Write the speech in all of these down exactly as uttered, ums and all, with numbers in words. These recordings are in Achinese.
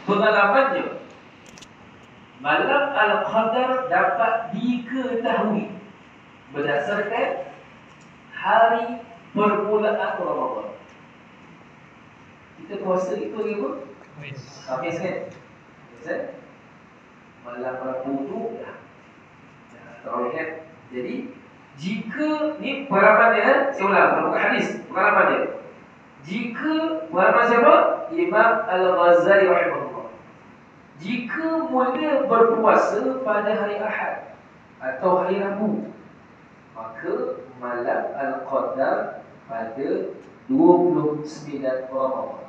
Pengalamannya, malam Al-Qadar dapat diketahui berdasarkan hari permulaan Ramadan. Kita puasa itu hari apa? Khamis kan? Khamis kan? Malam Rabu tu dah, dah tarawih kan? Jadi, jika ni pengalaman dia, saya ulang, bukan hadis, pengalaman dia. Jika pengalaman siapa? Imam Al-Ghazali rahimahullah. Jika mula berpuasa pada hari Ahad atau hari Rabu, maka malam Al-Qadar pada dua puluh sembilan Ramadan.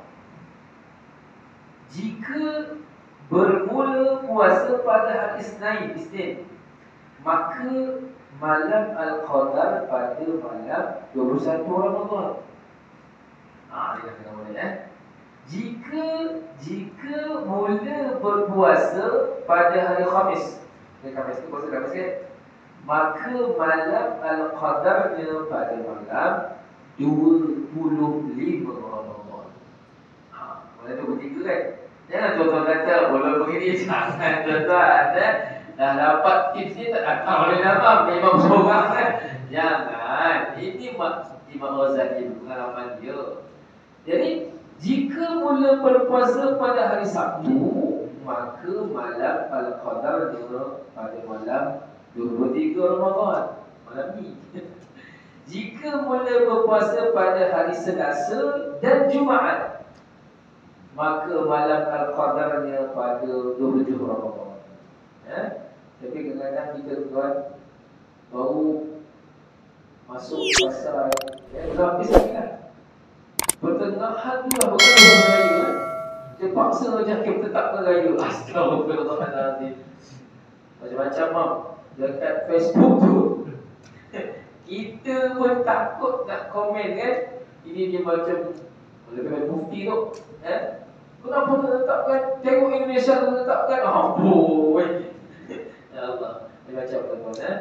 Jika bermula puasa pada hari Isnin, Isnin, maka malam Al-Qadar pada malam dua puluh satu Ramadan. Ha, dia kata boleh, eh. Jika, jika mula berpuasa pada hari Khamis, hari Khamis tu puasa Khamis kan? Maka malam Al-Qadarnya pada malam dua puluh lima Ramadan. Ha, malam dua puluh tiga kan? Jangan tuan-tuan kata, "Bulan begini, jangan tuan-tuan, eh. Dah dapat tips ni, tak datang oleh nama, memang seorang kan?" Jangan. Ini mak, Imam Ghazali pengalaman dia. Jadi, jika mula berpuasa pada hari Sabtu, maka malam Al-Qadarnya pada malam dua puluh tiga Ramadan, malam ni. Jika mula berpuasa pada hari Selasa dan Jumaat, maka malam Al-Qadarnya pada dua puluh tujuh Ramadan. Eh? Tapi kadang-kadang kita tuan baru masuk pasal, ya, dah habis lagi lah. Pertengahan tu lah baru dah raya, eh. Terpaksa macam kita tetap raya. Astagfirullahalazim. Macam-macam, mam. Dekat Facebook tu, kita pun takut nak komen, kan? Ini dia macam, lebih baik mufti tu, eh? Kenapa tak tetapkan? Tengok Indonesia tak tetapkan. Amboi. Ya Allah. Dia macam tu, eh?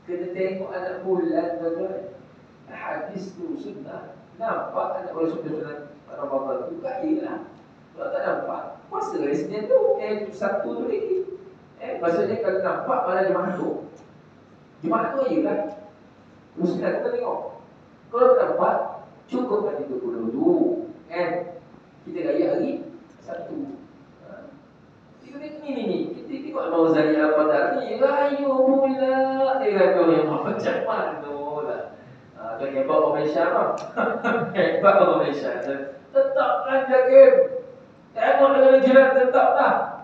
Kena tengok anak bulan, tuan-tuan. Hadis tu sunnah. Nampak anak bulan sunnah, sunnah Ramadan tu, kaya lah. Kalau tak nampak, puasa hari Senin tu, eh, Sabtu tu lagi. Eh, maksudnya kalau nampak malam Jumaat tu, Jumaat tu raya lah. Sunnah kita tengok. Kalau tak nampak, cukup lah tiga puluh tu. Eh, kita raya hari Sabtu. Ha. Ini, ini, ini. Kita tengok Imam Ghazali Al-Qadar ni, raya pula. Dia kata, "Ya Allah, macam mana lah?" Ha, tu hebat orang Malaysia, bang. Hebat orang Malaysia. Tetap kan jaga. Tengok dalam jiran, tetap lah.